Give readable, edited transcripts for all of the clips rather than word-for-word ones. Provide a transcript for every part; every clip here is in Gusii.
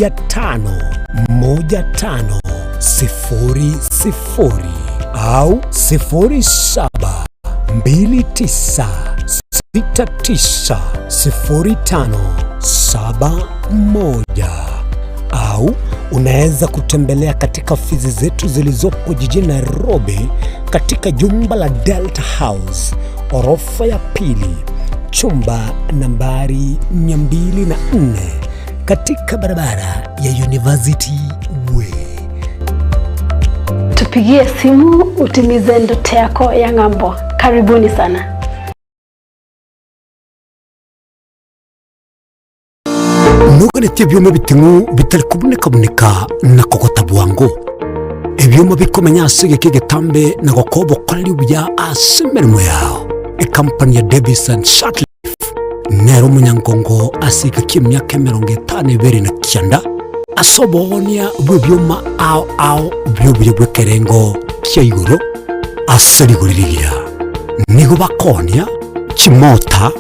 Tano moja tano sifuri sifuri au 0729690571 au unaweza kutembelea katika ofisi zetu zilizopo jijini Nairobi katika jumba la Delta House orofa ya pili chumba nambari 204 katika barabara ya University Way. Tupigie simu utimize ndoto yako ya ng'ambo. Karibuni sana. Noganetie ebioma ebiting'u bitari kobuneka-buneka na kogota bwango, ebioma bikomenya ase egeka egetambe na gokoa obokoreri obuya ase emeremo yao. Ekampani ya Davis and Sutcliffe Nere omonyankongo ase egeka ki'emiaka 52 na kianda, ase oboonia bw'ebioma ao ao bi'obuya bw'ekerengo kia igoro ase rigori rigiya. Nigo bakoonia chimota,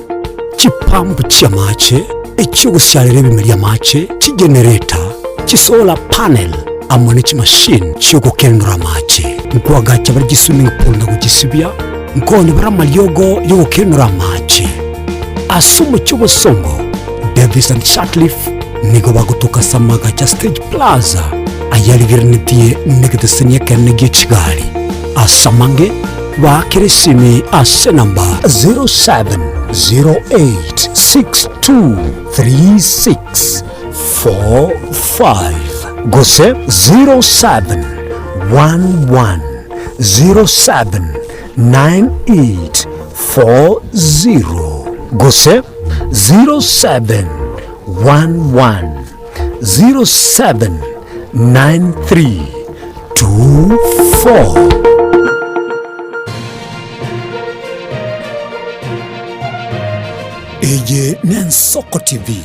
chipampu chi'amache, echi'ogosiarera ebimeri amache, chigenereta, chisolar panel, amo ne chimashini chi'ogokendora amache. Nkoagacha bare chiswimming pool na gochisibia, Nkoonia bare amariogo y'ogokenura amache. Ase omochie obosongo, Davis and Sutcliffe nigo bagotoka ase amagacho a Stage Plaza ayarigerenetie negeteseni ekenene gie chigari. Ase amange, baakere esimi ase enamba 0708623645 gose 0711 079840 gose 0711079324. Eye n'Ensoko TV,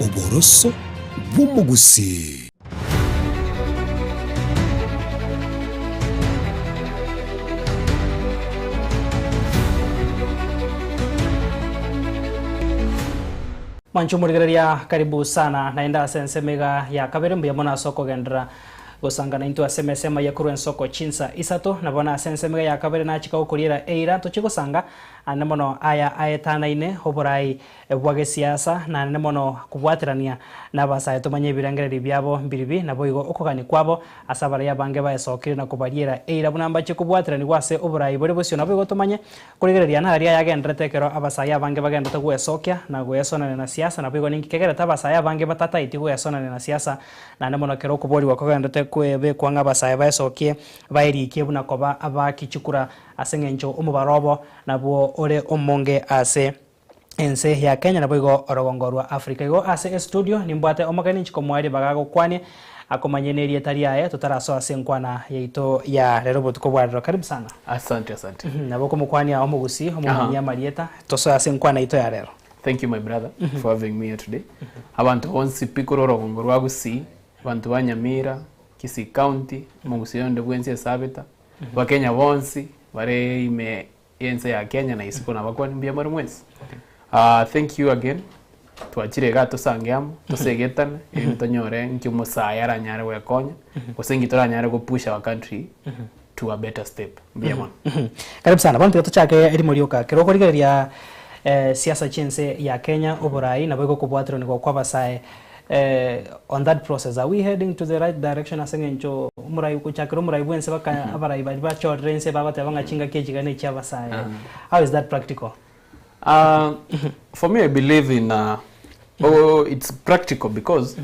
oboroso bw'omogusii. Mwanche omorigereria karibu sana naende ase ensemo iga ya kabere mbuya mono ase okogenderera gosanga naintwe ase emesa emo ya korwa ensoko chinsa isato na bono ase ensemo iga ya kabere nachika gokoriera eira tochie gosanga ande mono aya aetanaine oborai bwa gesiasa, naende mono kobwaterania nabasae tomanye ebirengererio biabo mbiribi, naboigo okogania kwabo ase abarai abange baesokire na kobariera eira buna mbache kobwateranigwa ase oborai bore bosio. Naboigo tomanye korigereria nararia ayagenderete ekero abasae abange bagenderete gwesokia na goesonania na siasa, naboigo ninki kegerete abasae abange batataeti goesonania na siasa, naende mono ekero okoborigwa kogenderete kwebekwa ng'a abasae baesokie baerikie buna koba abaaki chikura ase eng'encho omobaro obo nabwo ore omonge ase ense ya Kenya naboigo orogongo rwa Africa. Igo ase estudio nimbwate omogeni inche komoa ribaga agokwanie akomanyie nerieta riaye totarasoa ase enkwana yaito ya rero obotuko bwa rero. Karibu sana. Asante asante. Nabo okomokwania omogusii omomanyie amarieta tosoe ase enkwana yaito ya rero. Thank you my brother for having me here today. Abanto bonsi pi korwa orogongo rwa Gusii, abanto ba Nyamira, Kisii County, omogusii onde bwensi ase abeta, Abakenya bonsi bare ime y'ense ya Kenya na isiko nabakwani mbuya more mwensi. Ah, thank you again twachire igaa tosange amo tosegetane erinde tonyore nki omosae aranyare gwekonya gose nki toranyare go push our country to a better step mbuya mono. Karibu sana. Bono tiga tochake erimo rioka. Ekero okorigereria siasa chi'ense ya Kenya, oborai nabo igokobwateranigwa kwa abasae On that process, are we heading to the right direction ase eng'encho omorai gochakera omorai bwense baka abarai baria bachorire ense bagoteba ng'a chingaki echi iga na echia abasae. How is that practical? Uh, for me, I believe in uh, oh, it's practical because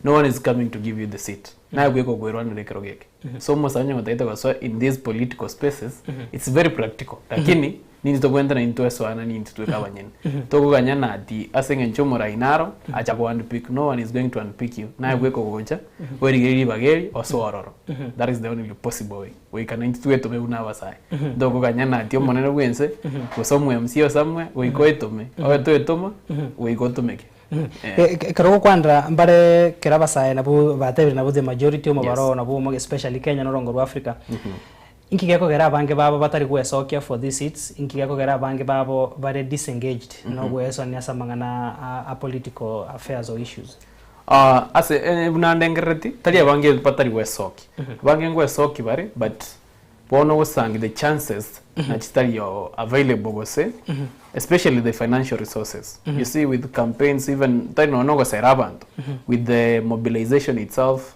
no one is coming to give you the seat. Naye gweka okwerwanera ekero geke. So omosae onye gotagete gosoa in these political spaces, it's very practical. Lakini Ninto tobwenerete naintwe twesoana nintwe tweka abanyene. Tokoganyana ati ase eng'encho omorai naro acha ko handpick, no one is going to handpick you. Naye bweka ogocha origererie ribaga eri osoe ororo. That is the only possible way. Goika naintwe twetome buna abasae. Ntokoganyana ati omonene bwense gose omo MCA o somewhere goika oetome. Obe toetoma goika otomeke. Eh. Ekero ogokwanera mbare ekero abasae nabwo batebire nabwo the majority omobaro oo nabwo omoge especially Kenya na orongo rwa Africa. Inki gekogera abange babo batari gwesokia for these seats? Inki gekogera abange babo bare disengaged nogwesoania ase amang'ana a political affairs or issues? Ase buna ndengerereti, tari abange batari gwesokia, abange ngwesokia bare but bono ogosangi the chances nachi chitari available gose especially the financial resources. You see with campaigns even tari nonya na ogosera abanto, with the mobilization itself,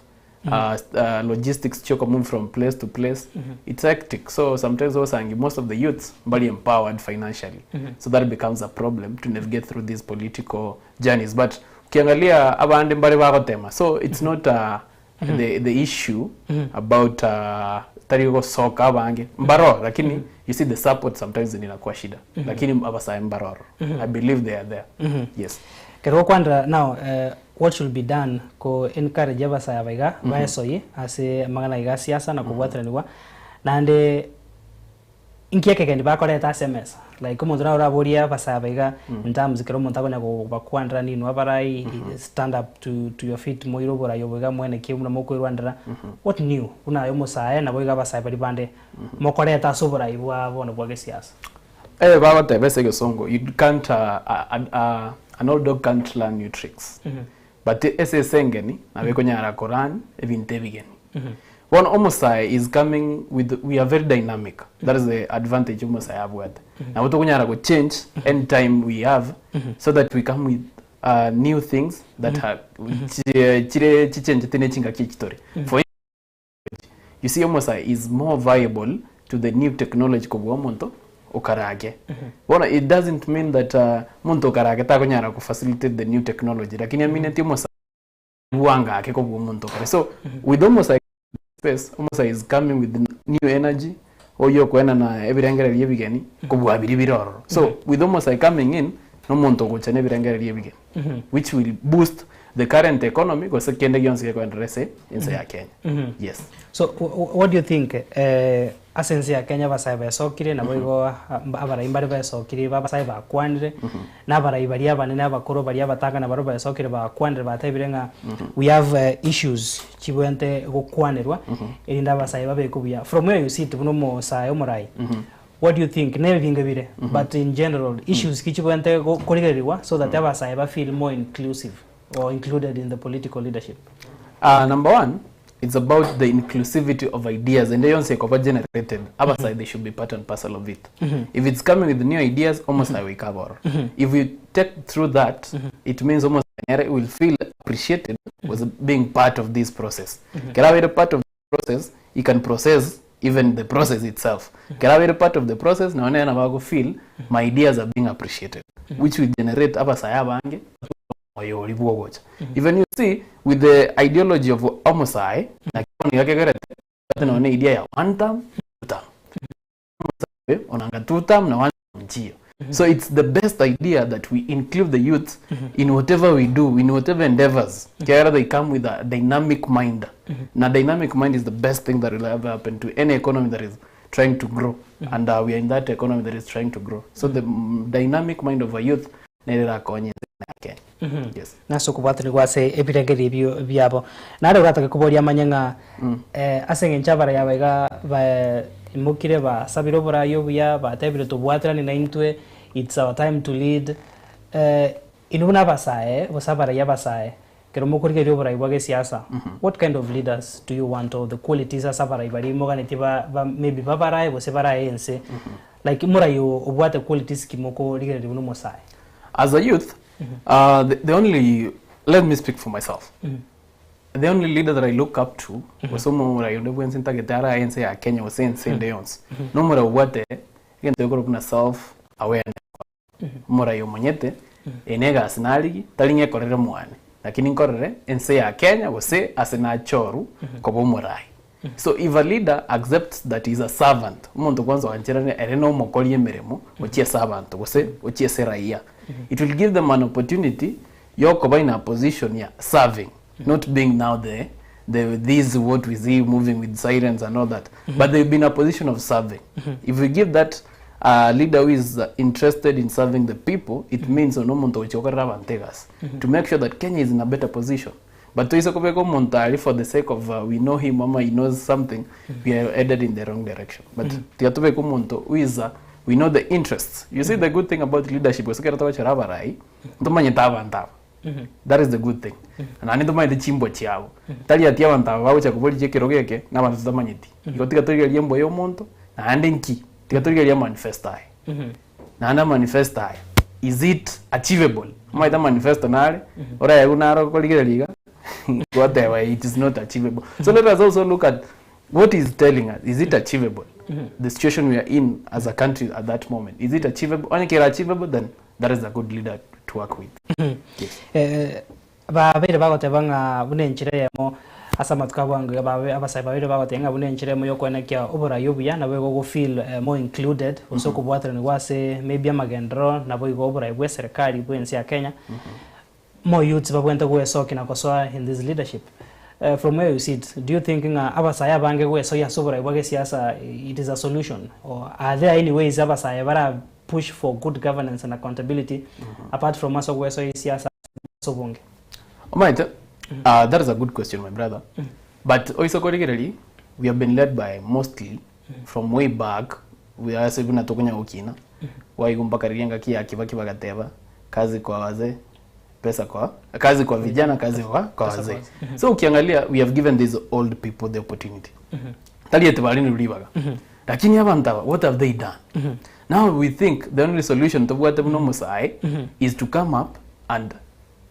logistics chia move from place to place, it's hectic. So sometimes ogosangi most of the youths mbari empowered financially, so that becomes a problem to navigate through these political journeys. But ukiangalia abande mbare bagotema, so it's not the issue about tari gosoka abange mbaro, lakini you see the support sometimes inakuwa shida, lakini abasae mbaroro, I believe they are there, yes. Kero gokwanera now, what should be done ko encourage abasae aba iga baesoyie ase amang'ana iga a siasa na kobwateranigwa, naende inki ekegeni bakoreta ase emesa? Like omonto naro oraborie abasae aba iga in terms ekero omonto akonya kobakwanera ninwe abarai, stand up to your feet, moire oborai obo iga mwenekie buna mokoirwanera. What new buna aye omosae nabo iga abasae baria bande mokoreta ase oborai bwa bono bwa gesiasa? Eh, bagoteba ase egesongo, you can't an old dog can't learn new tricks. But ase esengeni nabo ekonyara kolearn ebinto ebigeni. Bono omosae is coming with, we are very dynamic, that is the advantage omosae abwate. Nabo tokonyara gochange anytime we have so that we come with new things that are chire chichenjete ne chingaki echi tore. For you see, omosae is more viable to the new technology kobua omonto okarage. Bono it doesn't mean that omonto okarage takonyara kofacilitate the new technology, lakini amineti omosae bwanga ake kobua omonto okare. So with omosae space, omosae is coming with new energy, oyio okoenana ebirengererio ebigeni kobua biria bire ororo. So with omosae coming in, na omonto ogocha na ebirengererio ebigeni, which will boost the current economy gose kende gionsi gekoenderera ase ense ya Kenya. Yes. So what do you think, ase ense ya Kenya abasae besokire, nabo igo abarai mbare besokire, igo abasae bakwanire, na abarai baria abanene abakoro baria abatangani barobwo besokire bakwanire batebire ng'a we have issues chibwente gokwanerwa erinde abasae babekwe buya. From where you sit buna omosae omorai, what do you think, na ebinge bire, but in general issues ki chibwente korigererigwa so that abasae ba feel more inclusive or included in the political leadership? Number one, it's about the inclusivity of ideas ende yonsi ekoba generated, abasae they should be part and parcel of it. If it's coming with new ideas, omosae goika abe ororo. If we take through that, it means omosae nere will feel appreciated was being part of this process. Kera abeire part of the process, he can process even the process itself. Kera abeire part of the process, nonye nere nabo ago feel my ideas are being appreciated, which will generate abasae abange oyo oria bwogocha. Even you see with the ideology of omosae, naki bono iga kegerete obwate nonye na idea ya one term, two term. Omosae oyo onanga two term na one term nchiyo. So it's the best idea that we include the youth in whatever we do, in whatever endeavors. Kiagera they come with a dynamic mind. Na dynamic mind is the best thing that will ever happen to any economy that is trying to grow. And we are in that economy that is trying to grow. So the dynamic mind of a youth nere erakonye ense ya Kenya. Yes. Nase okobwatanigwa ase ebirengererio ebio biabo. Nare oratake koboria amanye ng'a ase eng'encho abarai aba iga baimokire basabire oborai obuya, batebire tobwaterane naintwe, it's our time to lead. Inwe buna abasae gose abarai abasae, ekero mokorigereria oborai bwa gesiasa, what kind of leaders do you want or the qualities ase abarai baria moganetie ba ba maybe babarae gose barae ense, like morai obwate qualities ki mokorigereria buna omosae? As a youth, the only, let me speak for myself. The only leader that I look up to, gose omorai onde bwensi ntagete arae ense ya Kenya gose ense ende yonsi, nomorai obwate egento gekorokwa buna self awareness. Omorai omonyete, eye negasi narigi, tari ng'ekorere mwane, lakini nkorere ense ya Kenya gose ase nachorwa koba omorai. So if a leader accepts that he is a servant, omonto kwanza oancherane ere na omokori emeremo gochia ase abanto gose gochia ase raia, it will give them an opportunity yokoba in a position ya serving, not being now the this what we see moving with sirens and all that, but they will be in a position of serving. If we give that leader who is interested in serving the people, it means ono omonto ogochia gokorera abanto egasi to make sure that Kenya is in a better position. But toise kobeka omonto aria for the sake of we know him ama he knows something, we are headed in the wrong direction. But tiga tobeke omonto who is we know the interests. You see the good thing about leadership gose ekero togochora abarai, ntomanyete abanto aba. That is the good thing. Naende ntomanyete chimbwa chiabo. Tari ati abanto aba bagocha koborigia ekerogo eke na abanto totamanyeti. Igo tiga torigererie embwa ya omonto, naende nki? Tiga torigererie amanifesto aye. Naende amanifesto aya, is it achievable? Omanyete amanifesto nare, orayaigwe naro okorigereria iga, gwateba it is not achievable. So let us also look at what he is telling us, is it achievable? The situation we are in as a country at that moment, is it achievable? Onye kere achievable then that is a good leader to work with. Yes. Eh, babeire bagoteba ng'a buna enchera eyemo ase amatuko a bwango iga babe abasae babeire bagoteba ng'a buna enchera eyemo yokoenekia oborai obuya nabo igo ogo feel more included gose okobwateranigwa ase maybe amagenderero nabo igo oborai bwa eserekari bwa ense ya Kenya, more youths babwenerete goesokia na gosoa in this leadership. From where you sit, do you think ng'a abasae abange goesoia ase oborai bwa gesiasa it is a solution or are there any ways abasae bara push for good governance and accountability apart from ase ogoesoia esiasa ase obonge? Omanyete, uh, that is a good question my brother. But oise korigereria, we have been led by mostly from way back, we ase buna tokonya gokina, waigwa mpaka riria engaki ya Kibaki bagateba, kazi kwa wazee, pesa kwa, kazi kwa vijana, kazi kwa, kwa wazee. So ukiangalia, we have given these old people the opportunity. Tari eti barinirwe ribaga. Lakini abanto aba, what have they done? Now we think the only solution tobwate buna omosae is to come up and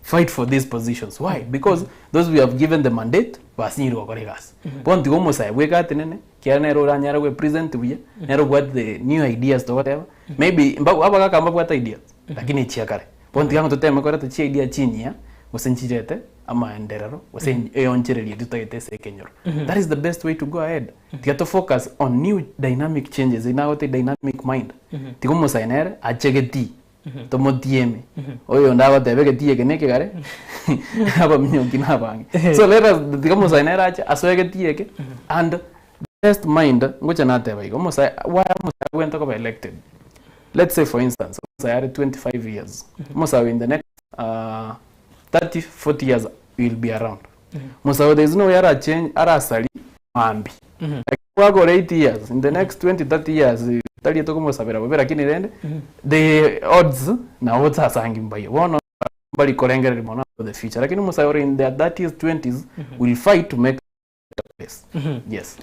fight for these positions. Why? Because those we have given the mandate basinyirwe gokora egasi. Bono tiga omosae bweka atenene, kiagera nere oranyare goe present buya, nere obwate the new ideas togoteba, maybe mba abagaka mbabwate ideas, lakini echia kare. Bono tiga ng'a toteme koreta chiidea chinyia, gose nchirete amaenderero, gose eyonchereria eria totagete ase ekenyoro. That is the best way to go ahead. Tiga to focus on new dynamic changes, eyio nagotebia dynamic mind. Tiga omosae nere ache getii, tomotieme, oyonde agoteba egetii eke na ekegare, abaminyoki na abange. So let us tiga omosae nere ache asoe egetii eke and best mind, ngocha nateba iga, omosae why omosae abwenerete koba elected? Let's say for instance, omosae are 25 years, omosae oyo in the next 30, 40 years he will be around. Omosae oyo there is no way ara change arasari maambia. Lakini gwakora 80 years, in the next 20, 30 years, tari tokomosabera bobe lakini rende the odds nabo otasangi mbaye. Bono mbari korengereria mono about the future. Lakini omosae ore in their 30s, 20s will fight to make a better place. Yes.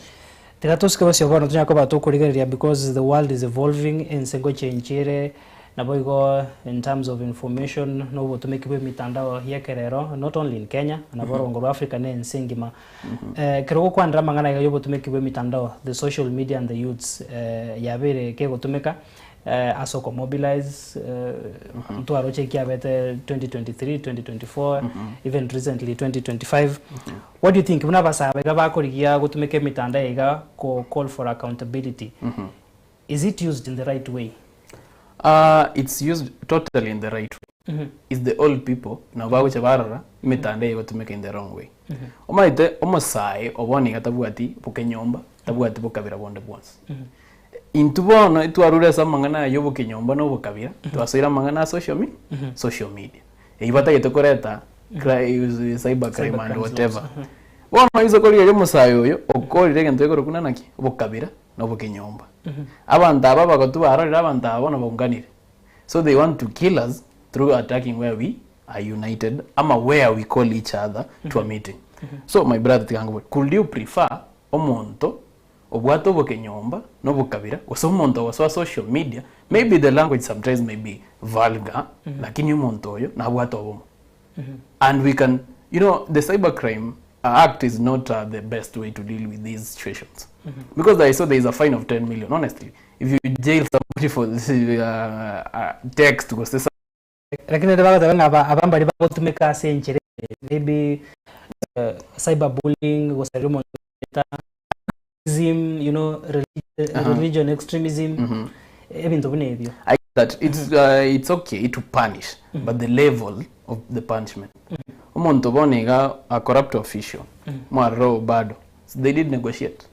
Tiga tosike bosio bono tonyare koba tokorigereria because the world is evolving, ense ngochenchia ere, naboigo in terms of information na obotomeki bwa emitandao ya ekerero not only in Kenya, nabo orongo rwa Africa na ense engima. Ekero ogokwanera amang'ana iga ya obotomeki bwa emitandao, the social media and the youths, yabeire kegotumeka ase oko mobilize ntwaroche ekiabete 2023, 2024, even recently 2025. What do you think buna abasae aba iga bakorigia gotumeka emitandao eye iga ko call for accountability, is it used in the right way? It's used totally in the right way. It's the old people nabo bagocha barora emetandao eye egotumeka in the wrong way. Omanyete omosae o bono iga tabwati bokenyomba, tabwati bokabira bonde bwonsi. Intwe bono etwarure ase amang'ana aya ya obokenyomba na obokabira, twasoire amang'ana a social me social media. Eyio batagete koreta cri cyber crime and whatever. Bono oise korigereria omosae oyo okorire egento gekorokwa naki? Obokabira na obokenyomba. Abanto aba abagotu barorire abanto aba bono baunganire. So they want to kill us through attacking where we are united ama where we call each other to a meeting. So my brother tiga nkobori, could you prefer omonto obwate obokenyomba na obokabira gose omonto ogosoa social media, maybe the language sometimes may be vulgar, lakini omonto oyo nabwate obomo. And we can, you know, the cyber crime act is not uh, the best way to deal with these situations. Because I saw there is a fine of 10 million. Honestly, if you jail somebody for this, uh, text, gose Lakini ere bagoteba ng'a aba aba mbari bagotumeka ase enchera eye, maybe cyber bullying, gosaria omonto erieta, racism, you know, religion extremism, ebinto buna ebio. I get that it's, uh, it's okay to punish but the level of the punishment omonto bono iga a corrupt official mwarora Obado they did negotiate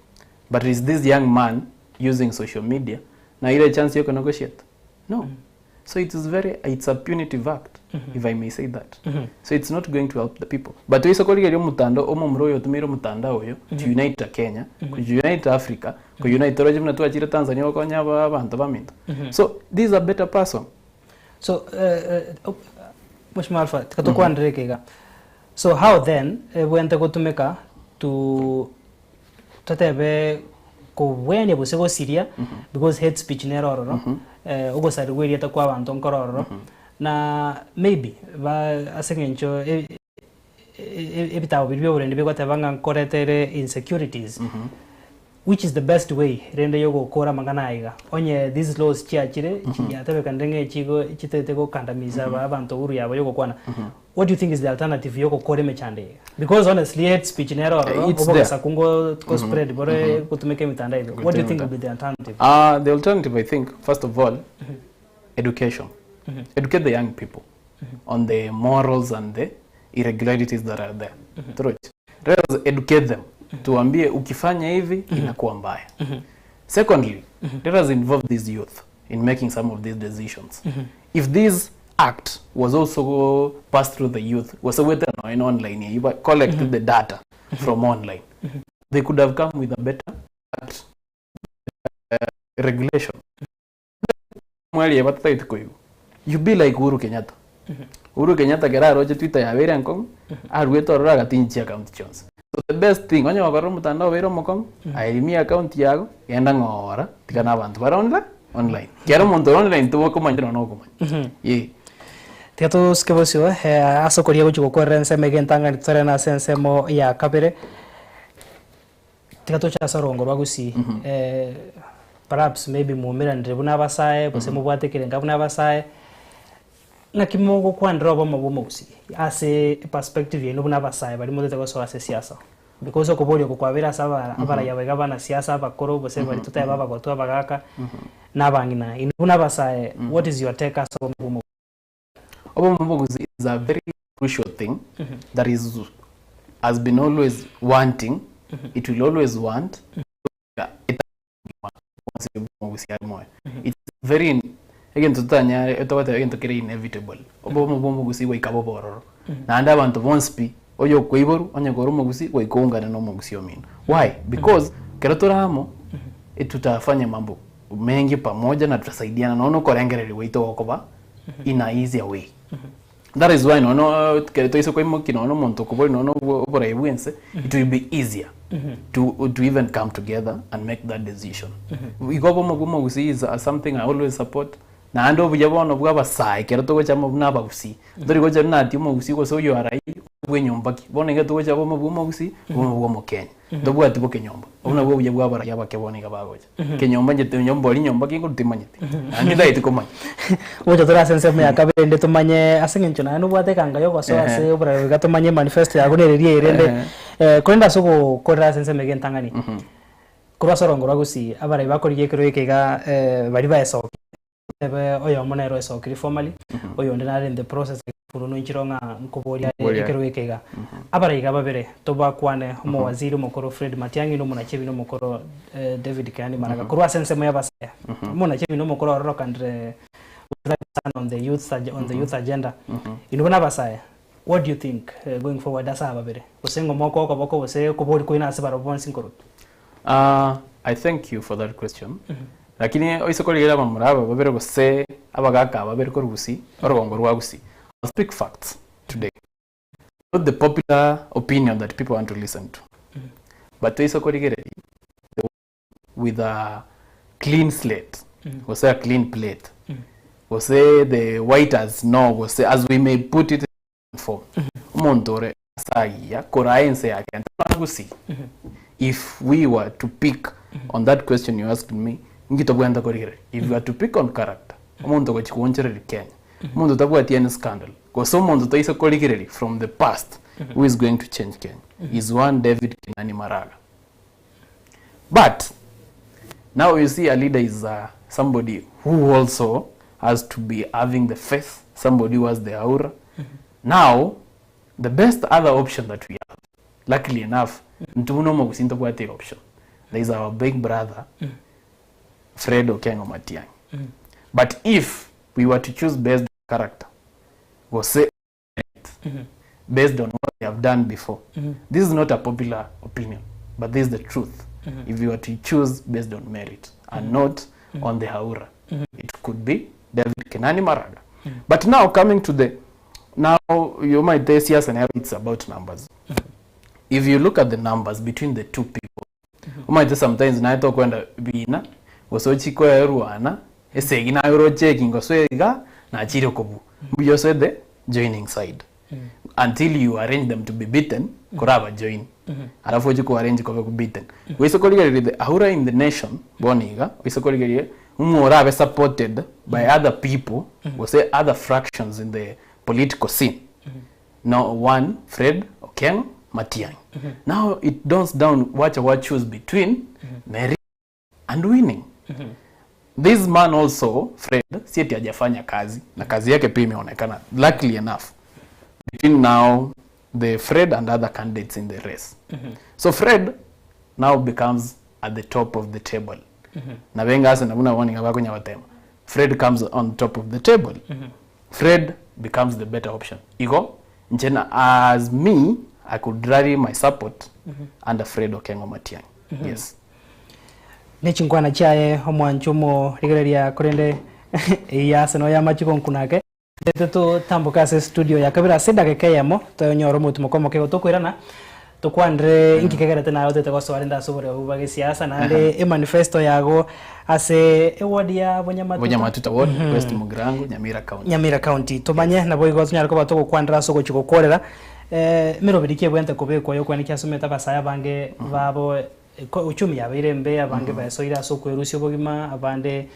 but is this young man using social media naire echance yo negotiate no So it is very it's a punitive act if I may say that. So it's not going to help the people. But oise korigereria omotandao omomura oyo otumeire omotandao oyo to unite Kenya, to unite Africa, ko unite oroche buna twachire Tanzania gokonya aba abanto baminto. So this is a better person. So Mheshimiwa Alpha, tiga tokwanere eke iga. So how then ebwente gotumeka to totebe kobwenia gose gosiria because hate speech nere ororo, ogosarigwa erieta kwa abanto nkore ororo, na maybe ba ase eng'encho ebitabo biria bia oborendi bigoteba ng'a nkorete ere insecurities, which is the best way rende yogokora amang'ana aya iga? Onye these laws chiachire chiatebekanire ng'a echigo chitaete gokandamiza aba abanto uhuru yabo yogokwana, what do you think is the alternative yogokora emechando eye iga? Because honestly hate speech nere ororo, It's there. obogesaku ngo go spread bore gotumeka emitandao iga, what do you think will be the alternative? The alternative I think first of all education educate the young people on the morals and the irregularities that are there Torochi. Let us educate them tuambie ukifanya hivi inakuwa mbaya secondly let us involve these youth in making some of these decisions if this act was also passed through the youth gose gwetera nonya na online eyio ba collect the data from online they could have come with a better act regulation Mwaria batatagete koigwa. You be like Uhuru Kenyatta. Uhuru Kenyatta kera aroche Twitter yabeire enkong'u, aruete ororo agatinyi chiaccount chionsi. So the best thing, onye gokorora omotandao obeire omokong'u, aye rimia account yago, genda ng'ora, tiga na abanto bare onla online. Kera omonto ore online tobokomanya nonya okomanya. Yee. Tiga tosike bosio ase okoria gochia gokwerera ensemo ege entang'ani totarena ase ensemo ya kabere. Tiga toche ase orongo rwa Gusii, perhaps maybe mwaumeranire buna abasae gose mobwate ekerenga buna abasae, ng'aki mogokwanera obomo bwa omogusii ase eperspective yaino buna abasae baria motete gosoa ase esiasa? Because okoboria oko kwabeire ase aba abaraiya baiga abanasiasa abakoro gose baria totebe abagotu abagaka na abang'ina. Inwe buna abasae what is your take ase obomo bwa omogusii? Obomo bwa omogusii is a very crucial thing that is has been always wanting, it will always want omogusii are moyo. It's very egento totanyare togoteba egento kere inevitable. Obomo bwa omogusii goika bobe ororo. Naende abanto bonsi pi, oyo okoiborwa onye kore omogusii goika oungane na omogusii omino. Why? Because ekero tore amo, tutafanya mambo mengi pamoja na tutasaidiana nonya na okorengereria gwaito gokoba in a easier way. That is why nonya ekero toise koimokia nonya omonto okobori nonya oborai bwa ense, it will be easier to to even come together and make that decision. Igo obomo bwa omogusii is something I always support, naende obuya bono bwa abasae ekero togocha amo buna abagusii, tori gocha buna ati omogusii gose oyo arai bwa enyomba ki, bono iga togocha obomo bwa omogusii, obomo bwa omokenya. Ntobwati bo kenyomba. Obwo nabwo obuya bwa abarai abake bono iga bagocha. Kenyomba inche nyomba oria nyomba ki nkorwa timanyeti. Naende ntagete komanya. Gocha tore ase ensemo ya kabere rende tomanye ase eng'encho naye nobwate ekanga ya ogosoa ase oborai iga tomanye emanifesto yago nere eri erende korende ase ogokorera ase ensemo ege entang'ani, korwa ase orongo rwa Gusii abarai bakorigia ekero eke iga baria baesokia. Ebe oyomo nere oesokire formally, oyonde nare in the process korwa noinchire ng'a nkoboria are ekero geke iga. Abaraiga babere tobakwane, omowaziri omokoro Fred Matiang'i na omonachebini omokoro David Kiani Maraga korwa ase ensemo y'abasae. Omonachebini omokoro ororokanire sana on the youth on the youth agenda. Inwe buna abasae, what do you think going forward ase aba babere? Gose ng'a omokoa okoboko gose okoboria kwaino ase barabwo bonsi nkorokio? I thank you for that question. Lakini oise korigereria abamura aba babere gose abagaka aba babere korwa Gusii, orogongo rwa Gusii, I'll speak facts today. Not the popular opinion that people want to listen to. But oise korigereria the with a clean slate gose a clean plate gose the white as snow gose as we may put it form omonto ore ase agiya koraa ense ya Kenya tari Gusii if we were to pick on that question you asked me inki tobwenerete korigereria if we were to pick on character omonto ogochi goonchoreria Kenya omonto otabwati any scandal gose omonto toise korigereria from the past who is going to change Kenya is one David Kenani Maraga but now you see a leader is somebody who also has to be having the face somebody who has the aura now the best other option that we have luckily enough intwe buna omogusii ntobwate option there is our big brother Fred Okengo Matiang'i but if we were to choose based on character gose based on what they have done before this is not a popular opinion but this is the truth if you were to choose based on merit and not on the haura it could be David Kenani Maraga but now coming to the Now omaete siasa nero it's about numbers. If you look at the numbers between the two people, omanyete sometimes naye tokoenda bina gose ochie koerwana esegi naye oroche eki ngosoe iga nachire kobua. Mbuya osoe the joining side until you arrange them to be beaten koraba join alafu ochie ko arrange kobe beaten. Oise korigereria the aura in the nation bono iga oise korigereria ng'o orabe supported by other people gose other fractions in the political scene no one Fred Okengo Matiang'i. Now it dawns down wacha gwa choose between Mary and winning. This man also Fred si eti hajafanya kazi na kazi yake pia imeonekana luckily enough between now the Fred and other candidates in the race. So Fred now becomes at the top of the table. Na benga ase nabuna bono niga bakonya gotema. Fred comes on top of the table. Fred becomes the better option. Igo inche na as me I could rally my support under Fred Okengo Matiang'i. Yes. Ne chinkwana chiaye omwancho omorigereria korende eyio ase noyo amachiko nkunake. Ntete totamboke ase estudio ya kabere ase edageka eyemo tonyore omotumo omoke igo tokoirana tokwanere inki kegerete naye otete gosoa rende ase oboremo bwa gesiasa naende emanifesto yago ase eward ya Bonyamatuta. Bonyamatuta ward, West Mugirango, Nyamira County. Nyamira County. Tomanye naboigo tonyare koba togokwanera ase ogochia gokworera emeroberi ki ebwenerete kobekwa yokoenda ekiasomete abasae abange babo Uchumi yabeire embe, abange baesoire ase okwerusia obogima, abande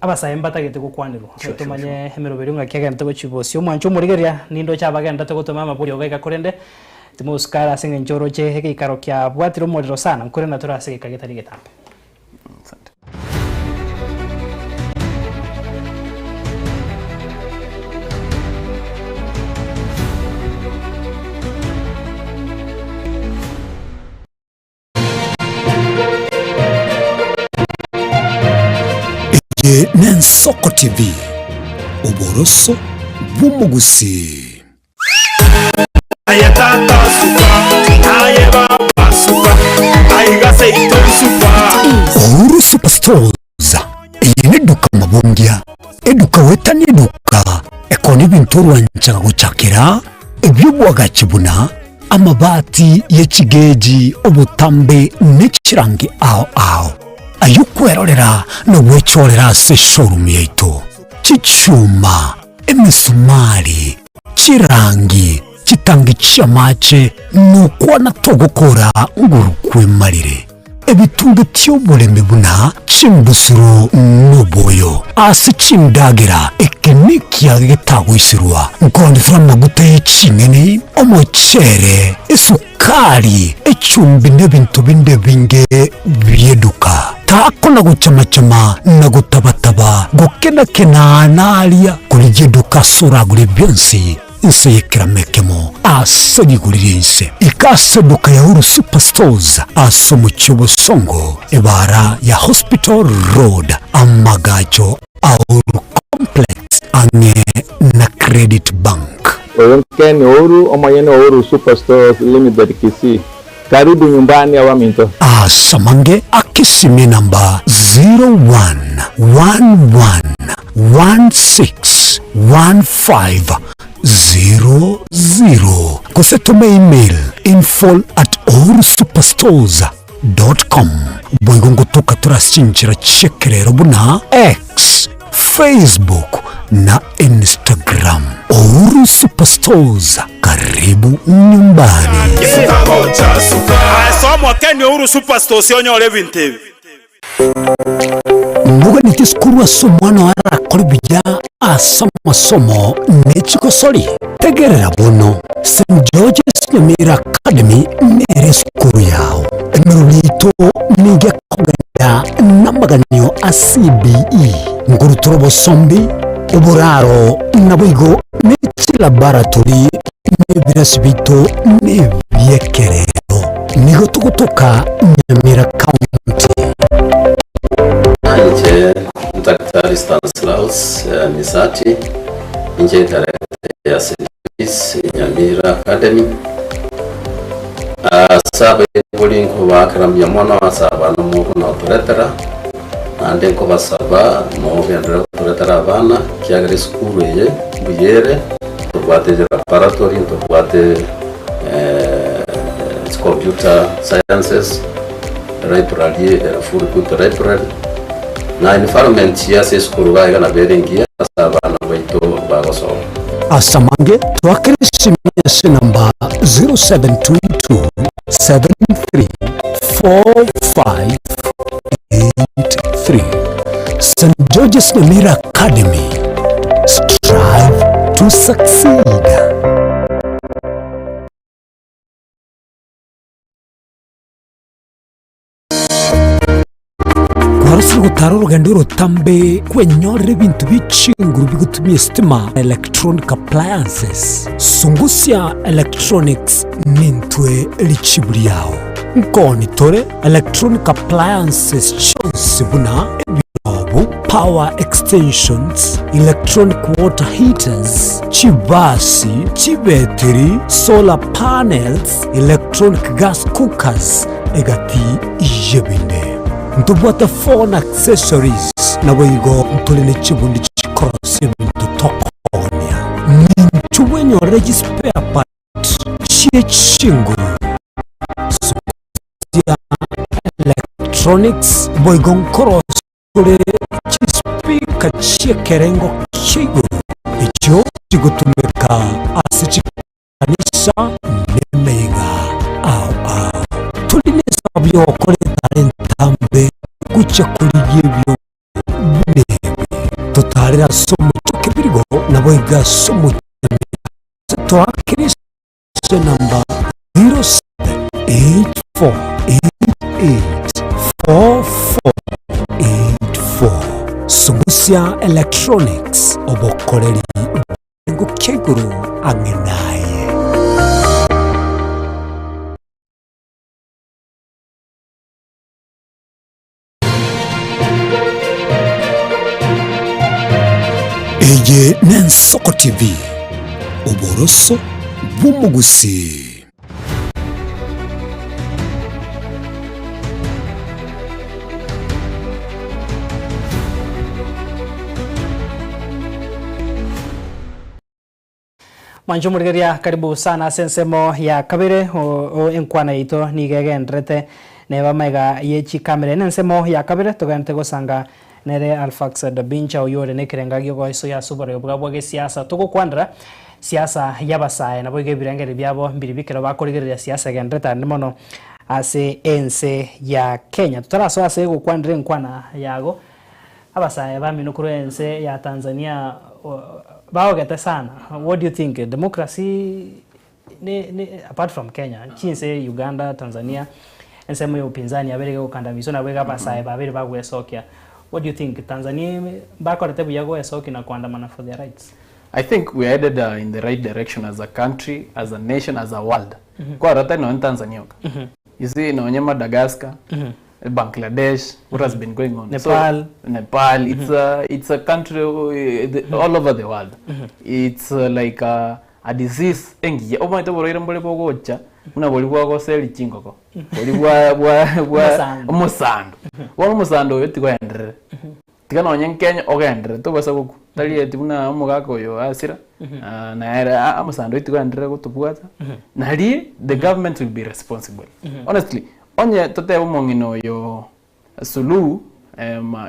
abasae mbatagete gokwanerwa. Sure, sure, Tomanye emeroberio ng'aki egenderete gochia bosio. Omwancho omorigereria, nindoche abagenderete gotoma amaborio iga iga korende timosuka are ase eng'encho oroche egeikaro kiabwatire omorero sana, nkorende tore ase egeika getari getambe. Asante. Eye n'Ensoko TV, oboroso bw'omogusii. Aye tata suka, aye baba suka, aiga seito suka. Uhuru Superstores eye neduka mabongia, eduka goetania eduka ekona ebinto orwanchaga gochakera ebi'obwagachi buna amabati ye chigeji, obotambe ne chirangi ao ao, ay'okwerorera na gwechorera ase eshowroom yaito, chichuma, emisumari, chirangi, chitangi chi'amache, nokwana togokora nguru kwemarire. Ebitunge ti'oboremi buna chimbusuro noboyo ase chindagera, eke nekiage getagoiserwa, nkoondetere amaguta ye ching'eni, omochere, esukari, echumbi na ebinto binde ebinge bi'eduka. Takona gochama-chama na gotaba-taba, gokena-kena aa na aria, korigia eduka ase oragore bionsi. Inse y'ekerama ekemo ase rigori ri'ense. Ika ase eduka ya Uhuru Superstores ase omochie o Bosongo, ebaara ya Hospital Road, amagacho a Uhuru Complex ang'e na Credit Bank. Oyo Ken Uhuru, omonyene o Uhuru Superstores Limited Kisii. Karibu nyumbani abaminto. Ase amange akesimie namba 0111161500 gose tome email info@uhurusuperstores.com. Boigo ngotoka tore ase chinchera chi'ekerero buna X, Facebook na Instagram. Uhuru Superstores, karibu nyumbani. Ase omokeni Uhuru Superstores onyore ebinto ebi. Moganeti esukuru ase omwana oo arakore buya ase amasomo ne chigosori? Tegerera bono, St George's Nyamira Academy nere esukuru yao. Emerori yaito nigo ekogenda namaganio a CBE, nkorutora obosombi, oboraro, naboigo ne chilaboratory na ebirasi biaito nebiekerero. Nigo togotoka Nyamira County. Inche Daktari Stanislaus Misati, inche director ya St. Mary's Nyamira Academy. Ase abaibori nkobaakera mbuya mono ase abana mokona gotoretera, naende nkobasaba mogenderere gotoretera abana, ekiagera esukuru eye mbuya ere. Ntobwate laboratory, ntobwate computer sciences, library ere full equipped library, na environment ya ase esukuru iga iga nabo ere engiya ase abana baito bagosoma. Ase amange twakere esimi ase enamba 0722 734583. St George's Nyamira Academy, strive to succeed. Kwarosire gotara orogendo orotambe kwenyorera ebinto bie chinguru bigotumia esitima na electronic appliances. Sungusia Electronics nintwe richibu riao. Nkoni tore electronic appliances chionsi buna ebiobu, power extensions, electronic water heaters, chibasi, chibetiri, solar panels, electronic gas cookers, egati y'ebinde. Ntobwate phone accessories, naboigo ntore ne chibundi chikorosia ebinto tokoonia. Ninchu bwenyorere chispare part chie chinguru sia electronics, boigo nkorosia tore chispeaker chi'ekerengo kia igoro echio chigotumeka ase chikanisa nemeyega ao ao. Tori nesababu y'ogokora etara entambe gochia korigia ebiombe buna ebi. Totarere ase omochie o Kebirigo naboigo ase omochie o Nyamira. Ase toakere ase enamba 0784884484. Sungusia Electronics, obokoreri bw'ekerengo kia igoro ang'e naye. Eye n'Ensoko TV, oboroso bw'omogusii. Mwanche omorigereria karibu sana ase ensemo ya kabere o enkwana yaito nigo egenderete neba amaiga ye chikamera. Ene ensemo ya kabere togenderete gosanga nere Alphaxad Bincha oyio ore nekerenga giogoesoia ase oboreu bwa bwa gesiasa. Togokwanera siasa y'abasae naboigo ebirengererio biabo mbiri bikero bakorigereria siasa egenderete ande mono ase ense ya Kenya. Totarasoa ase gokwanera enkwana yago. Abasae bamino korwa ense ya Tanzania baogete sana, what do you think democracy ne ne apart from Kenya, chinse Uganda, Tanzania, ensemo ya upinzani yabere egokandamizwa nabo iga abasae babere bagwesokia, what do you think Tanzania mbakorete buya goesokia na koandamana for their rights? I think we are headed in the right direction as a country, as a nation, as a world. Kwarora tari nonye Tanzania oka. You see nonye Madagascar, Bangladesh, what has been going on. Nepal. So, Nepal, it's a it's a country the, all over the world. It's like a, a disease engiya omanyete oborwaire mbore bogocha buna boria bwagoseri chingoko boria bwa bwa bwa Omosando. omosando bono omosando oyo tigoenderere Tiga nonye nkenye ogenderere tobasa gokwa tari eti buna omogaka oyo asira nere aa omosando oito tigoenderere gotobwata nari the government will be responsible honestly onye totebe omong'ina oyo Suluhu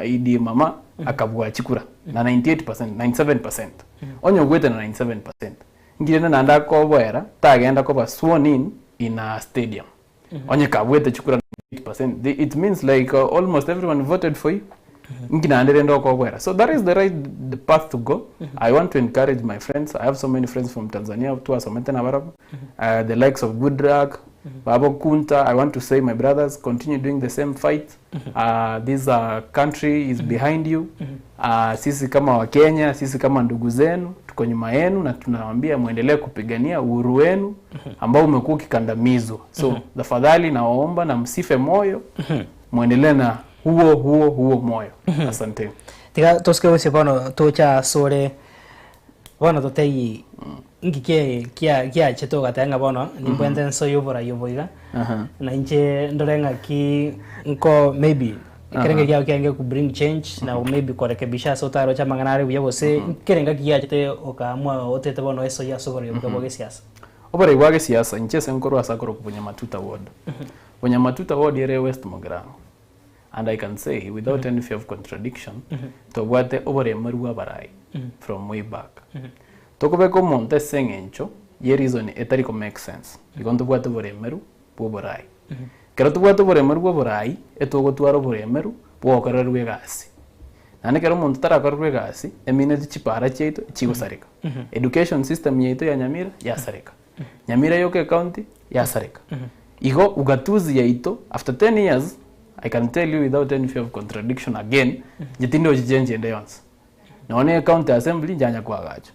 Idi mama akabua chikura na 98%, 97% onye obwete na 97% nki rende naende akoboera tagenda koba sworn in in a stadium Onye kabuete chikura 98%, the, it means like almost everyone voted for you. Inki naende rende okoboera. So that is the right the path to go. I want to encourage my friends. I have so many friends from Tanzania twasomete nabarabwo. The likes of Goodluck, Babo Kunta, I want to say my brothers continue doing the same fight. This country is behind you. Sisi kama Wakenya, sisi kama ndugu zenu, tuko nyuma yenu na tunawaambia muendelee kupigania uhuru wenu ambao umekuwa ukikandamizwa. So tafadhali nawaomba na msife moyo, muendelee na huo huo huo moyo. Asanteni. Tiga tosike gose bono tocha asore bono toteiyi nki kie kia kiachete ogateba ng'a bono nimbwente nsoe oborai obo iga, na inche ndore ng'aki nko maybe. Ekerenge kiao kiarenge ku bring change na maybe korekebisha ase otaroche amang'ana are buya gose nkerenge ki giachete okaamua otete bono esoyie ase oboroi obuya bwa gesiasa? Oboroi bwa gesiasa inche ase nkorwa ase akorokwa Bunyamatuta ward. Bunyamatuta ward ere West Mugirango and I can say without any fear of contradiction tobwate oboremeri bwa abarai from way back. Tokobeka omonto ase eng'encho ye reason etari ko make sense igo ntobwate oboremeru bwa oborai. Ekero tobwate oboremeru bwa oborai, etogotwara oboremeru bwa ogokorerwa egasi. Naende ekero omonto tarakorerwa egasi, emineti chipara chiaito chigosareka. Education system yaito ya Nyamira yasareka. Nyamira yoka ecounty yasareka. Igo ugatuzi yaito after 10 years, I can tell you without any fear of contradiction again, inche tindochi change ende yonsi. Nonya ne county assembly nchianya koagachwa.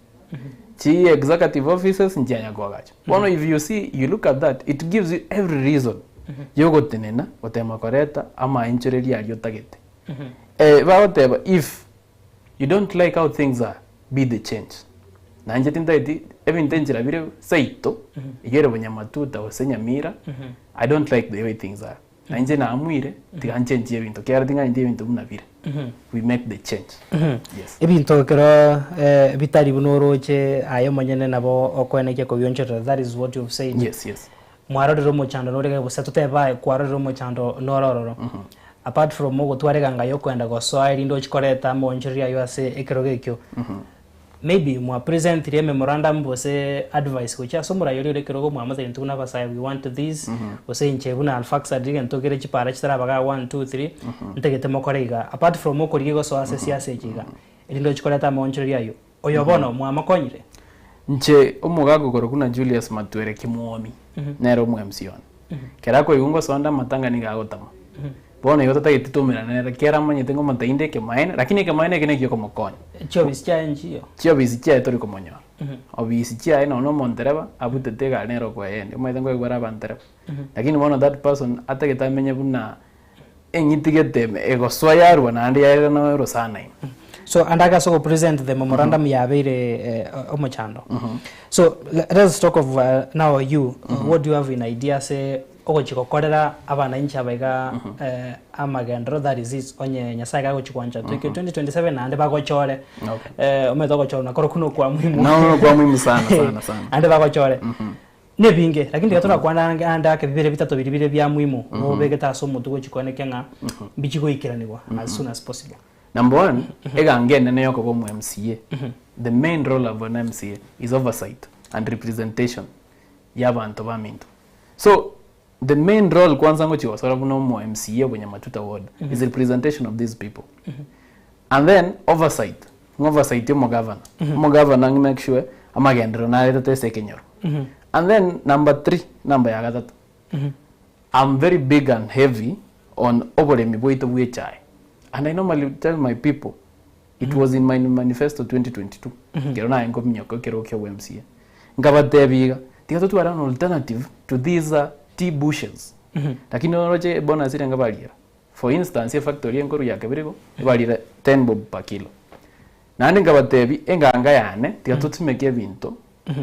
Chi executive offices nchianya koagachwa. Bono if you see, you look at that, it gives you every reason yogotenena gotema koreta amaenchererio aria otagete. Eh, bagoteba if you don't like how things are, be the change. Na inche tintageti ebinto enchera bire seito, eyio ere bonyamatuta gose nyamira, I don't like the way things are. Na inche naamwire, tiga nchenchie ebinto, ekiagera ting'aneti ebinto buna bire. We make the change. Yes. Ebinto ekero eh, bitari buna oroche aye omonyene nabo okoenekia kobionchorera that is what you've said. Yes, yes. Mwarorire omochando nore iga gose totebe aye kwarorire omochando nore ororo. Apart from ogotwara eganga ya okoenda gosoa erinde ochie koreta amaonchoreria aywo ase ekerogo ekio, Maybe mwa presentire ememorandum gose advice gochia ase omorai oria ore ekerogo mwamotebia intwe buna abasae we want this gose inche buna Alphaxad egento kere chipara chitaraba igaa one two three ntagete mokore iga. Apart from okorigia gosoa ase esiasa echi iga, erinde ochie koreta amaonchoreria aywo, oyo bono mwamokonyire? Inche omogaka okorokwa buna Julius Matwere Kimwomi, nere omo MC one. Ekero akoigwa ngosonda amatanga nigo agotama. Bono igo totageti toumerane nere kera amanyete ng'a omonto inde ekemaene, lakini ekemaene eke nekio okomokonya. Chiofisi chiaye nchiyo. Chiofisi chiaye tori komonyora. Ofisi chiaye nonya na omontereba abutete egari nere okoeyenda, omanyete nkoigwa bare abantereba. Lakini bono that person atagete amenye buna eng'iti gete ime egosoa yarua naende yairana nonya orosana ime. So ande ake ase ogopresent the memorandum yabeire omochando. So let us talk of now you, what do you have in idea ase ogochia gokorera abananchi aba iga amagenderero that is it onye Nyasaye kagochia koancha toike 2027 naende bagochore Okay. omanyete ogochorwa nakorokwo nokwa muhimu No, no, kwa muhimu sana, sana, sana. naende bagochore nebinge lakini tiga torakwane ange ande ake bibere bitato biria bire bia muhimu obegete ase omotwe gochia koenekia ng'a mbichi goikeranigwa as soon as possible. Number one, eganga enene yokoba omo MCA, the main role of an MCA is oversight and representation ya abanto baminto. So the main role kwanza ngochia gosora buna omo MCA obo Nyamatuta ward is representation of these people. And then oversight, ng'a oversight ya omogavana, omogavana ng'a make sure amagenderero naretete ase ekenyoro. And then number three, number ya gatato, I'm very big and heavy on oboremi bwaito bwa echae and I normally tell my people it was in my manifesto 2022 ekero naye nkominyoka ekerogo kia obwa MCA nkabatebia iga tiga totware an alternative to these tea bushes lakini oroche bonus eria nkabariera for instance efactory enkoru ya Kebirigo ebarire 10 bob per kilo naende nkabatebia enganga yane tiga tosimeke ebinto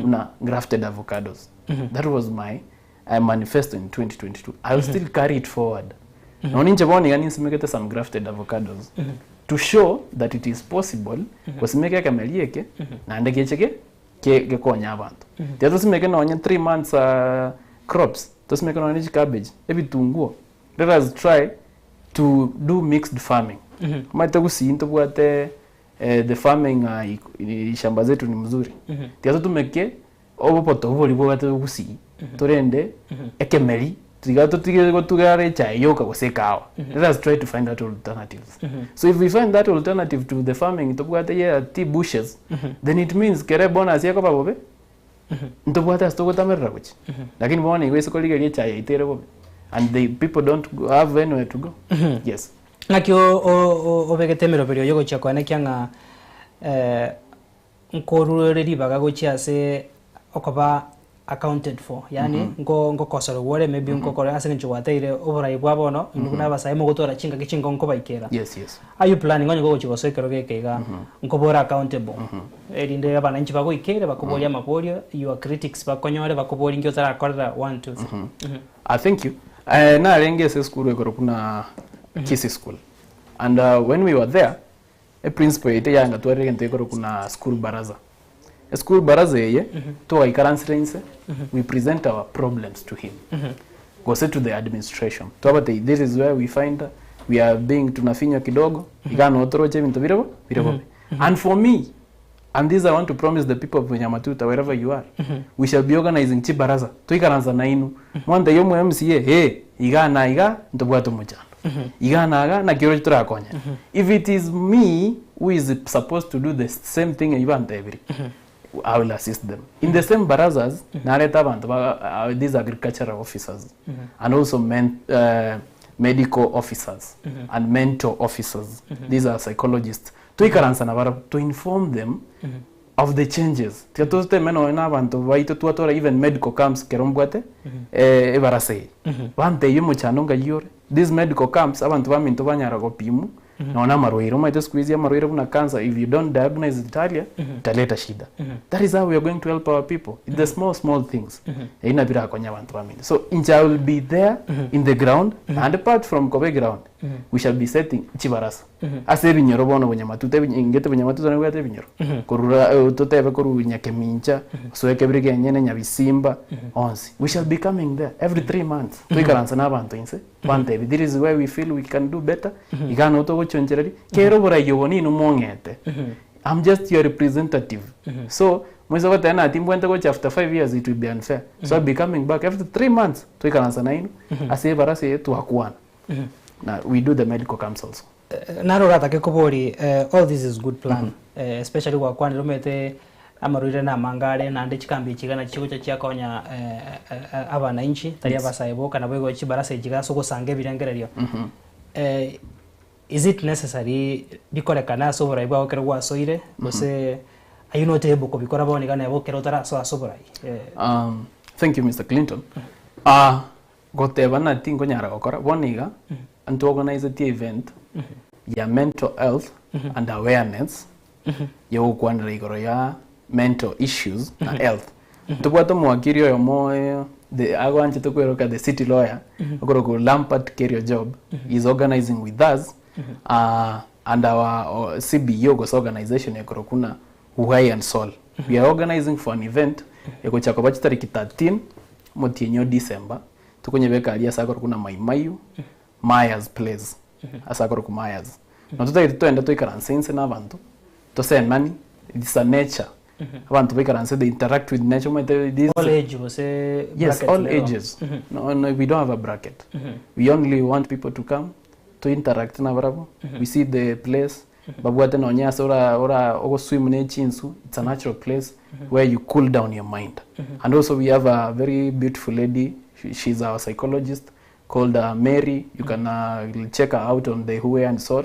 buna grafted avocados that was my manifesto in 2022 I will still carry it forward nonya inche bono iga ninsimekete some grafted avocados to show that it is possible gosimeka ekemeri eke naende geche ge ke gekonye abanto tiga tosimeke nonye 3 months crops tosimeke nonye chicabbage ebitunguo let us try to do mixed farming omanyete gusii ntobwate the farming shamba zetu ni mzuri tiga totumeke Obopoto obo boria bwabate gusii torende ekemeri tiga totige gotugara echae yoka gose ekahawa let us try to find out alternatives so if we find that alternative to the farming tobwate ya tea bushes then it means kere bonus ekoba bobe ntobwate ase togotamerera gochia lakini bono igo ase korigereria echae yaito ere bobe and the people don't have anywhere to go yes. Ng'aki o- obegete emeroberio yogochia koenekia ng'a Nkorure ribaga gochia ase okoba accounted for, yaani nko nkokosorigwa ore maybe nkokora ase eng'encho gwateire oborai bwa bono inwe buna abasae mogotwara chingaki chinko nkobaikera. Yes, yes. Are you planning onye gogochia gosoa ekero geke iga nkoba ore accountable erinde abananchi bagoikere bakoborie amaborio your critics bakonyore bakoborie nki otarakorera one two three. Ah, thank you. Eh, narenge ase esukuru ekorokwa buna Kisii School. And when we were there, eprinciple yaito yanga twarire egento gekorokwa na school baraza. Eschool baraza eye, twaikaransire inse, we present our problems to him. Gose to the administration. Twabatebia this is where we find we are being tunafinywa kidogo, iga noo toroche ebinto bire bo bire bobe. And for me, and this I want to promise the people of Nyamatuta wherever you are, we shall be organizing chibaraza, toikaransa nainwe, mwantebia omo MCA, eh, iga na iga ntobwate omochando, iga na iga naki oroche torakonyane. If it is me who is supposed to do the same thing eyio bantebirie, I will assist them. In the same barazas, narete abanto ba these agricultural officers and also men, medical officers and mental officers, these are psychologists. Toikaransa nabarabwo to inform them of the changes. Tiga toteme nonye na abanto baito twatora even medical camps kero mbwate ebarasa eye. Bantebie omochando ngai ore, these medical camps abanto baminto banyara gopimwa nonye na amarwaire. Omanyete siku hizi amarwaire buna cancer if you don't diagnose it earlier italeta shida. That is how we are going to help our people. It's the small small things. Ebi nabio birakonye abanto baminto. So inche I will be there in the ground and apart from koba eground we shall be setting chibarasa. Ase ebinyoro bono bonyamatuta ebi ingete bonyamatuta nabwate ebinyoro korura eh, totebe korwa Nyakemincha gosoa ekebiri kenyene Nyabisimba onsi we shall be coming there every 3 months toikaranse na abanto inse bantebi this is where we feel we can do better iga nabo togochonchereria kera oborai obo ninwe mong'ete I'm just your representative so moise goteba ng'a timbwente gocha after 5 years it will be unfair so I'll be coming back every 3 months toikaransa nainwe ase ebarasa eye twakwana na we do the medical camps also. Naro oratake kobori all this is good plan especially gwakwanire omanyete amarwaire na amange are naende chikambi echi iga nachi chigocha chiakonya abananchi tari abasae boka nabo igo chibarasa echi iga ase ogosanga ebirengererio. Is it necessary bikorekane ase oborai bwao ekero gwasoire gose are you not able kobikora bono iga neba ekero otarasoa ase oborai? Thank you Mister Clinton. Ah, Goteba ng'a tinkonyara gokora, bono iga ntoorganisetie event ya mental health and awareness ya gokwanera igoro ya mental issues na health. Ntobwate omowakiri oyomo the agwanchete kweroka the city lawyer okorokwa Lampert Kerio Job he is organizing with us and our CBO gose organization ekorokwa buna Uhai and Soul. We are organizing for an event egocha koba chitariki 13 Omotienyi o December, tokonyebeka aria ase akorokwa na Mai Mahiu, Mayers Place, ase akorokwa Mayers. Na totagete toende toikaranse inse na abanto, tosemani, it's a nature. Abanto baikaranse they interact with nature omanyete this All age gose Yes, bracket all nero? ages. No, no, we don't have a bracket. We only want people to come, to interact nabarabwo, we see the place, Babwate nonya ase ora ora ogoswim ne chinsu, it's a natural place where you cool down your mind. And also we have a very beautiful lady, she, she's our psychologist called Mary. You can check her out on the Hue and Soul.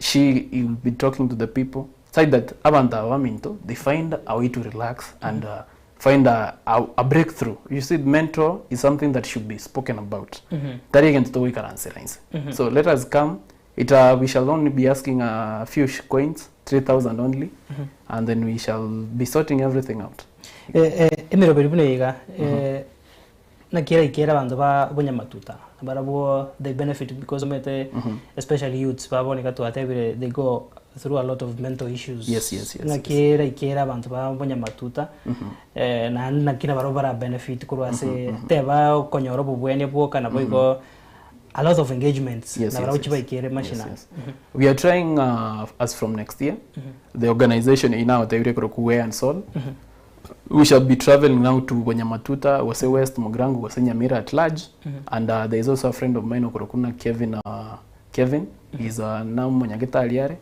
She will be talking to the people. Side that abanto aba baminto, they find a way to relax and find a, a, a breakthrough. You see, mental is something that should be spoken about. Tari egento togoikaransera inse. So let us come It we shall only be asking a few coins, 3,000 only, and then we shall be sorting everything out. Emeroberi buna eye iga, naki eraikere abanto ba bonyamatuta barabwo they benefit because omanyete especially youths ba bono iga twatebire they go through a lot of mental issues. Naki eraikere abanto ba bonyamatuta naende naki nabarabwo bara benefit korwa ase teba okonyora obobwenia bwoka naboigo A lot of engagements Yes, na yes, barabwo yes. chibaikere Yes, mashinani. yes. We are trying as from next year the organization in our Teure Kuwe and Sol. We shall be traveling now to Bonyamatuta, Wase West, Mugrango, Wase Nyamira at large. And there is also a friend of mine, Okorokuna Kevin. Kevin is now Munyagitari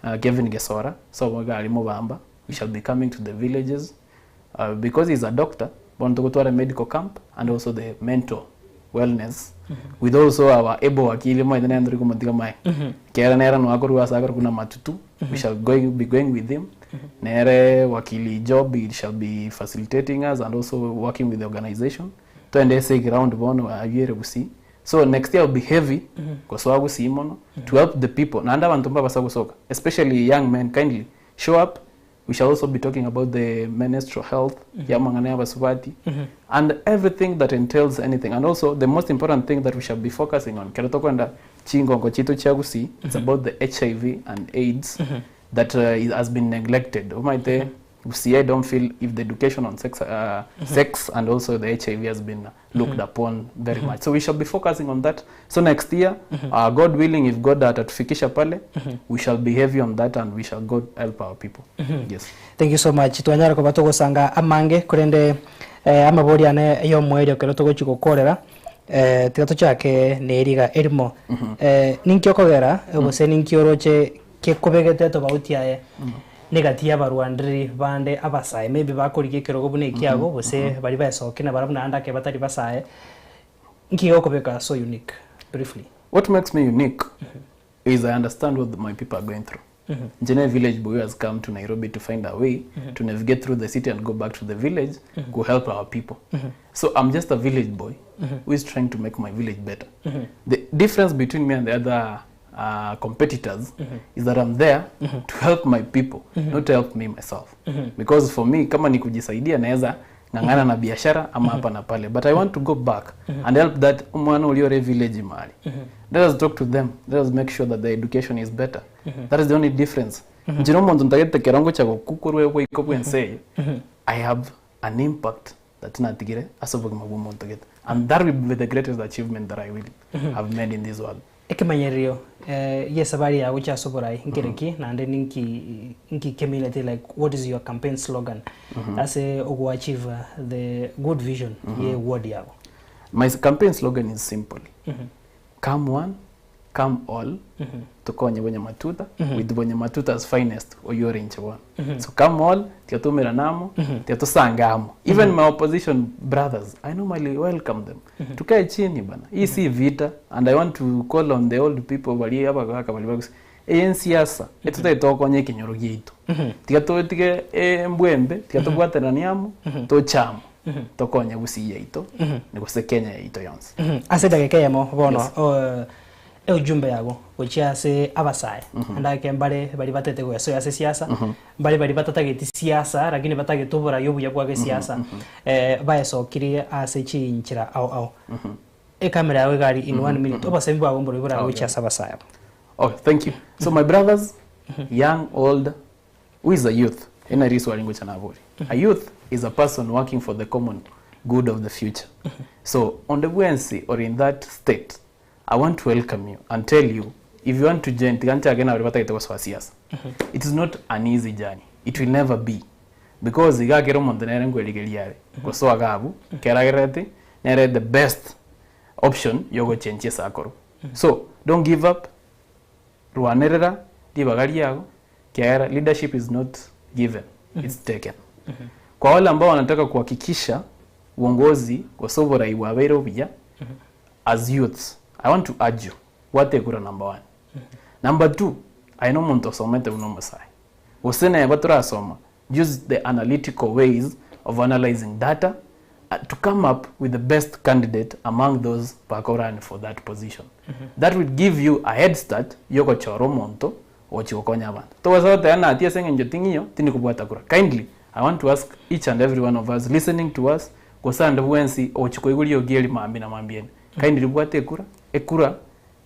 are, Kevin Gesora. So Wagali Mobamba. We shall be coming to the villages because he's a doctor. Bono togotwara medical camp and also the mental wellness with also our able wakili maithe nere ntori komotiga mae kera nere no akorwa ase akorokwa na matutu we shall going, be going with him nere wakili job he shall be facilitating us and also working with the organization toende ase ground bono abiere gusii so next year will be heavy gosoa gusii mono to help the people naende abanto mbabasa gosoka especially young men kindly show up. We shall also be talking about the menstrual health ya amang'ana ya abasubati and everything that entails anything. And also the most important thing that we shall be focusing on kero tokoenda chingongo chiaito chia Gusii, it's about the HIV and AIDS that has been neglected. Omanyete Gusii I don't feel if the education on sex, sex and also the HIV has been looked upon very much. So we shall be focusing on that. So next year, God willing, if God atatufikisha pale, we shall be heavy on that and we shall go help our people. Yes. Thank you so much. Twanyara koba togosanga amange korende eh, amabori ane yomoerio ekero togochi gokorera eh, tiga tochake na eriga erimo. Eh, ninki okogera gose ninki oroche kekobegete etobauti aye negati y'abarwandereri bande abasae maybe bakorigia ekerogo buna ekiago gose baria baesokia nabarabwo naende ake batari basae, nki gekobeka so unique briefly? What makes me unique is I understand what my people are going through. Inche ne village boy who has come to Nairobi to find a way to navigate through the city and go back to the village go help our people. So I'm just a village boy who is trying to make my village better. The difference between me and the other competitors is that I'm there to help my people, not to help me myself. Because for me, kama ni kujisaidia naweza ng'ang'ana na biashara ama hapa na pale, but I want to go back and help that omwana oria ore village mari. Let us talk to them, let us make sure that the education is better. That is the only difference. Inche na omonto ntagete ekerongo chia gokwa korwa oboiko bw'ense eye, I have an impact that natigire ase obogima bwa omonto gete and that will be the greatest achievement that I will have made in this world. Ekemanyererio gi'esabari ya gochia ase oborai nkereki, naende ninki nki kemineti like what is your campaign slogan ase ogo achieve the good vision ye ward yago? My campaign slogan is simple. Come one, come all, tokonye Bonyamatuta, with Bonyamatuta's finest, oyio ore inche bono. So come all, tiga toumerane amo, tiga tosange amo. Even my opposition brothers, I normally welcome them. Tukae chini bana, hii si vita, and I want to call on the old people baria abagaka baria bagose, eye ensiasa, etotagete tokonye ekenyoro giaito. Tiga totige embwembe, tiga tobwateranie amo, toche amo, tokonye Gusii yaito, gose Kenya yaito yonsi. Ase edageka eyemo bono, Eujumbe yago gochia ase abasae, naende ake mbare baria batete goesoa ase siasa, mbare baria batatageti siasa lakini batagete oborai obuya bwa gesiasa, baesokirie ase chinchera ao ao. Ekamera yago iga aria in one minute, obosemi bwago mborobio borabe gochia ase abasae aba. Okay, thank you. So my brothers, young, old, who is a youth? Eri nari riswali ngocha nabori. A youth is a person working for the common good of the future. So onde bwensi ore in that state, I want to welcome you and tell you if you want to join tiga nchake na baria batagete gosoa siasa. It is not an easy journey. It will never be. Because iga kera omonto nere nkwerigeria are gosoa iga abwo keragerereti nere the best option yogochenchia ase akorwa. So don't give up, rwanerera ribaga riago kiagera leadership is not given, it's taken. Kwa wale ambao wanataka kuhakikisha uongozi gose oborai bwabeire obuya, As youths, I want to urge you, bwata ekura number one. Number two, aye nomonto osomete buna omosae, gose neba torasoma, use the analytical ways of analyzing data to come up with the best candidate among those bako run for that position. That will give you a head start yogochora omonto ogochia gokonya abanto. Tobasa goteba natie ase eng'encho ting'iyo, tindi kobwata kura. Kindly, I want to ask each and every one of us listening to us, gose ande bwensi ogochia koigwa riogi eri mambia na mambia ene, kindly bwata ekura, ekura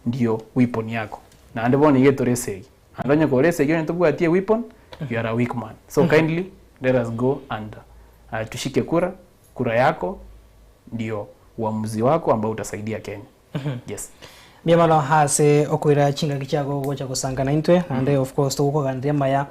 ndio weapon yako. Naende bono iga etore esegi. Naende onye kore esegi onye tobwati eweapon, you are a weak man. So kindly, let us go and tushike kura, kura yako ndio uamuzi wako ambao utasaidia Kenya. Yes. Mbuya mono ase okoira chingaki chiago gocha gosanga naintwe, naende of course togokoganderia amaya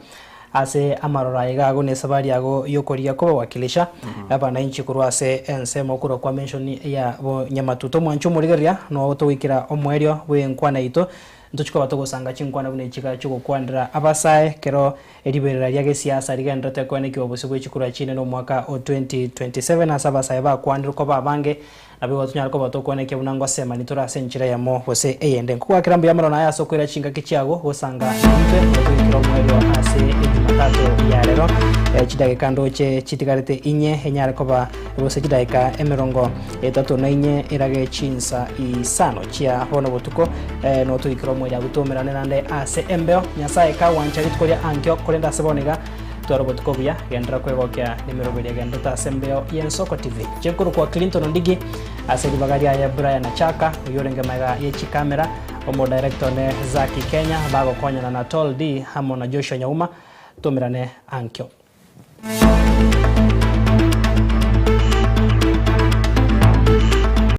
ase amaroro aye iga ago na esabari yago yokorigia kobawakilisha abananchi korwa ase ensemo korwa kwa mention ya bonyamatuto. Omwancho omorigereria nogo togoikera omoerio bw'enkwana yaito, ntochi koba togosanga chinkwana buna echi iga chiogokwanera abasae ekero riberera ria gesiasa rigenderete koenekiwa obosio bwe chikura chinde na omwaka o 2027 ase abasae bakwanire koba abange. Naboigo tonyare koba tokwenekia buna ngosemani tore ase enchera eyemo gose eyende. Nkogoakera mbuya mono naye ase okoira chingaki chiago gosanga naintwe gotoikera omoerio ase Ejumatatu ya rero. Chidageka ndoche chitigarete inye enyare koba gose chidageka emerongo etato na inye erage chinsa isano chia bono botuko notoikera omoerio agwo toumerane naende ase embeo. Nyasae kagwancha rituko ria ankio korende ase bono iga. Twara obotuko obuya, genderera kwegokia nemeroberi egenderete ase embeo y'Ensoko TV. Inche nkorokwa Clinton Ondigi, ase ribaga riaye Brian Achaka, oyio orenge magega ye chikamera, omodirector one Zaki Kenya, bagokonyana na Tol D amo na Joshua Nyauma, tomerane ankio.